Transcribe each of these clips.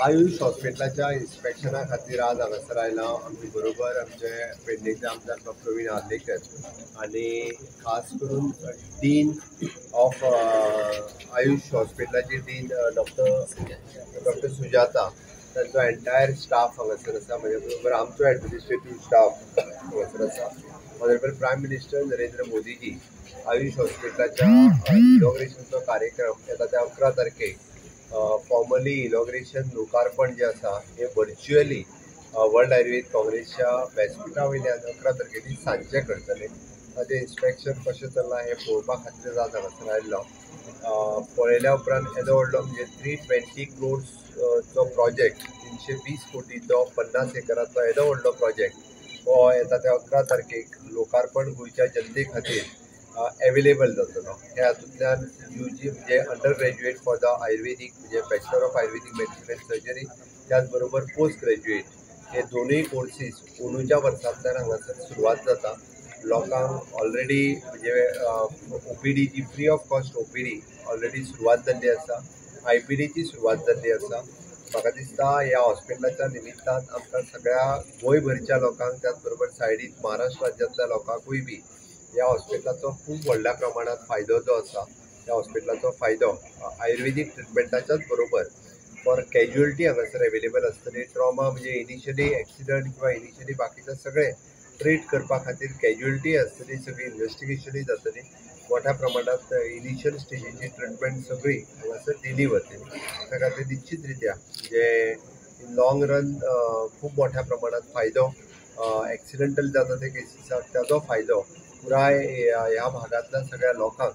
आयुष हॉस्पिटलाच्या इन्स्पेक्शना खातीर आज हांगासर आयला. आमचे बरोबर आमचे पेडणेचे आमदार डॉ. प्रवीण आर्लेकर आनी खास करून डीन ऑफ आयुष हॉस्पिटलाची डीन डॉक्टर सुजाता, तांचो एंटायर स्टाफ हांगासर आसा. म्हजे बरोबर आमचो एडमिनिस्ट्रेटीव स्टाफ हांगासर आसा. Honourable prime minister Narendra Modiji Ayush हॉस्पिटलाच्या इनॉग्रेशनचो कार्यक्रम येता त्या 11 तारखेक फॉर्मली इनॉग्रेशन लोकार्पण जे आसा हे व्हर्च्युअली वर्ल्ड आयुर्वेद काँग्रेसच्या व्यासपिठा वयल्यान 11 तारखेक सांजचे करतले. ताचें इन्स्पेक्शन कशें चल्लां हें पळोवपा खातीर आज हांगासर आयिल्लो. पळयल्या उपरांत येदो व्हडलो म्हणजे 320 क्रोर्सचो प्रोजेक्ट, 320 कोटीचो 50 एकराचो येदो व्हडलो प्रोजेक्ट हो येता त्या 11 तारखेक लोकार्पण गोंयच्या जनते खातीर एवेलेबल जातलो. ह्या हातूंतल्यान you जी म्हणजे under graduate for the Ayurvedic म्हणजे bachelor of Ayurvedic medicine and surgery, त्याच बरोबर पोस्ट ग्रॅज्युएट हे दोनूय कोर्सीस अंदूच्या वर्सांतल्यान हांगासर सुरवात जाता. लोकांक ऑलरेडी म्हणजे ओपीडीची free of cost OPD already सुरवात जाल्ली आसा, आयपीडीची सुरवात जाल्ली आसा. म्हाका दिसता ह्या हॉस्पिटलाच्या निमित्तान आमकां सगळ्या गोंयभरच्या लोकांक, त्याच बरोबर सायडीन महाराष्ट्र राज्यांतल्या लोकांकूय बी ह्या हॉस्पिटलाचो खूब व्हडल्या प्रमाणात फायदो जो आसा, ह्या हॉस्पिटलाचो फायदो आयुर्वेदीक ट्रिटमेंटाच्याच बरोबर फॉर कॅज्युअलिटी हांगासर एवेलेबल आसतली. ट्रॉमा म्हणजे इनिशियली एक्सिडंट किंवा इनिशियली बाकीचे सगळे ट्रीट करपा खातीर कॅज्युअलिटी आसतली, सगळी इन्वेस्टिगेशनूय जातली. मोठ्या प्रमाणात इनिशियल स्टेजीची ट्रिटमेंट सगळी हांगासर दिली वतली. त्या खातीर निश्चित रित्या म्हणजे इन लॉंग रन खूब मोठ्या प्रमाणात फायदो एक्सिडंटल जाता ते केसीसाक ताजो फायदो पुराय ह्या भागांतल्या सगळ्या लोकांक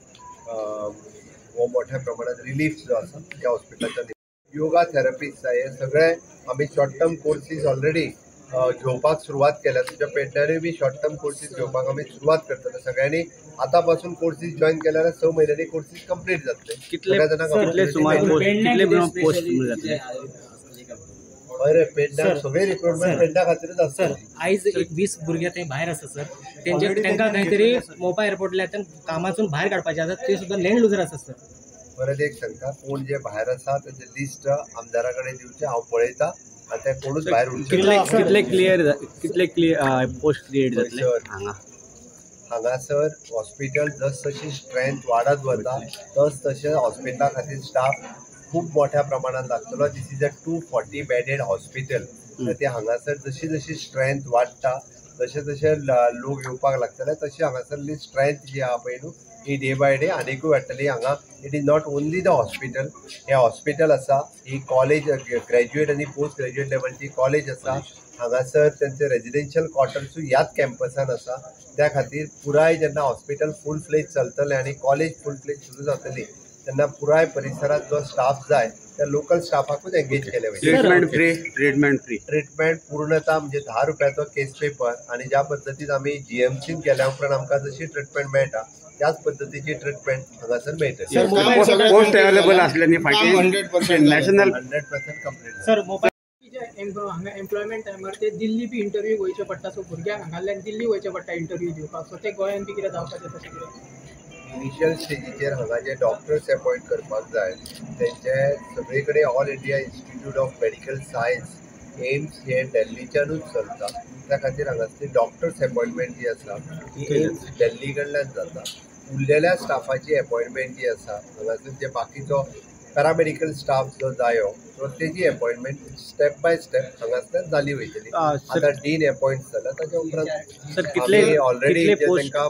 हो मोठ्या प्रमाणात रिलीफ जो आसा ह्या हॉस्पिटलाच्या. योगा थेरपिस्ट हे सगळे आमी शॉर्ट टर्म कोर्सीस ऑलरेडी घेवपाक सुरवात केल्या. तुमच्या पेडण्यानूय बी शॉर्ट टर्म कोर्सीस घेवपाक आमी सुरवात करतले. सगळ्यांनी आतां पासून कोर्सीस जॉयन केल्यार 6 म्हयन्यांनी कोर्सीस कंप्लीट जातले. कितले सुमार पोस्ट जातले? हय, पेडण्या सगळे रिक्रुटमेंट पेडण्या खातीरच आसता. आयज एक 20 भुरगे थंय भायर आसा सर, तेंचे तांकां खंय तरी मोपा एअरपोर्टल्यान कामासून भायर काडपाचें आसा, ते सुद्दां लँड लुजर आसा सर. परत एक सांगता, कोण जे भायर आसा तेंचे लिस्ट आमदारा कडेन दिवचें, हांव पळयता आनी ते कोणूच भायर उरचे. कितले क्लियर कितले क्लियर पोस्ट क्रिएट जातले हांगा? हांगासर हॉस्पिटल जस जशी स्ट्रेंथ वाडत वता तस तशें हॉस्पिटला खातीर स्टाफ खूब मोठ्या प्रमाणात लागतलो. This is a 240 bedded hospital. ते हांगासर जशी जशी स्ट्रेंथ वाडटा तशें तशें लोक येवपाक लागतले, तशी हांगासरली स्ट्रेंथ जी आहा पळय न्हू ही डे बाय डे आनिकूय वाडटली. हांगा it is not only the hospital, हें हॉस्पिटल आसा, ही कॉलेज ग्रॅज्युएट आनी पोस्ट ग्रॅज्युएट लेवलची कॉलेज आसा. हांगासर तेंचे रेजिडेन्शियल क्वॉर्टर्सूय ह्याच कॅम्पसान आसा. त्या खातीर पुराय जेन्ना हॉस्पिटल फूल फ्लेज चलतलें आनी कॉलेज फूल फ्लेज सुरू जातली तेन्ना पुराय परिसरात जो स्टाफ जाय त्या लोकल स्टाफाकूच एंगेज केले वयतले. Treatment free, treatment free, treatment पूर्णता म्हणजे 10 रुपयाचो केस पेपर आनी ज्या पद्दतीन आमी जीएमसीन गेल्या उपरांत आमकां जशी ट्रिटमेंट मेळटा त्याच पद्दतीची ट्रिटमेंट हांगासर मेळटली. पोस्ट अवेलेबल आसले न्ही फाटीं नॅशनल 100% कंप्लीट. सर मोपा हांगा एम्प्लॉयमेंट टायमार ते दिल्ली बी इंटरव्यू वयचे पडटा, सो भुरग्यांक हांगाल्यान दिल्ली वयचें पडटा इंटरव्यू दिवपाक, सो ते गोंयान बी कितें जावपाचें तशें कितें? इनिशियल स्टेजीचेर हांगा जे डॉक्टर्स अपॉयंट करपाक जाय तेंचे सगळे कडेन all India institute of medical science AIIMS हे दिल्लीच्यानूच चलता. त्या खातीर हांगासली डॉक्टर्स अपॉयंटमेंट जी आसा ती एम्स दिल्ली कडल्यान जाता. उरलेल्या स्टाफाची अपॉयंटमेंट जी आसा हांगासर जे बाकीचो पॅरामेडिकल स्टाफ जो जायो तो तेजी अपॉयंटमेंट स्टेप बाय स्टेप हांगासल्यान जाली वयतली. आतां डीन अपॉयंट जाला ताच्या उपरांत कितले ऑलरेडी तांकां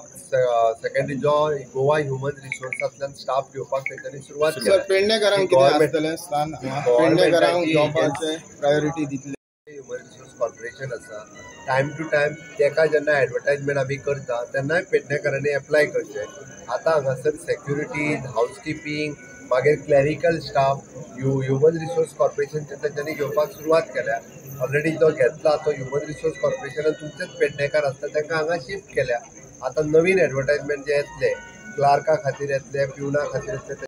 सेकंडरी जो गोवा ह्युमन रिसोर्सांतल्यान स्टाफ घेवपाक तेंच्यांनी सुरवात केल्या. पेडणेकरांक कितें आसतलें स्थान? पेडणेकरांक जॉबाचें प्रायोरिटी दितले. ह्युमन रिसोर्स कॉर्पोरेशन आसा, टायम टू टायम तेका जेन्ना एडवर्टायजमेंट आमी करता तेन्नाय पेडणेकरांनी एप्लाय करचें. आतां हांगासर सेक्युरिटी, हावसकिपींग, मागीर क्लॅरिकल स्टाफ ह्युमन रिसोर्स कॉर्पोरेशनचे तेंच्यांनी घेवपाक सुरवात केल्या. ऑलरेडी जो घेतला तो ह्युमन रिसोर्स कॉर्पोरेशनान तुमचेच पेडणेकार आसता तांकां हांगा शिफ्ट केल्या. आतां नवीन एडवर्टायजमेंट जे येतले क्लार्का खातीर येतले, प्युना खातीर येतले.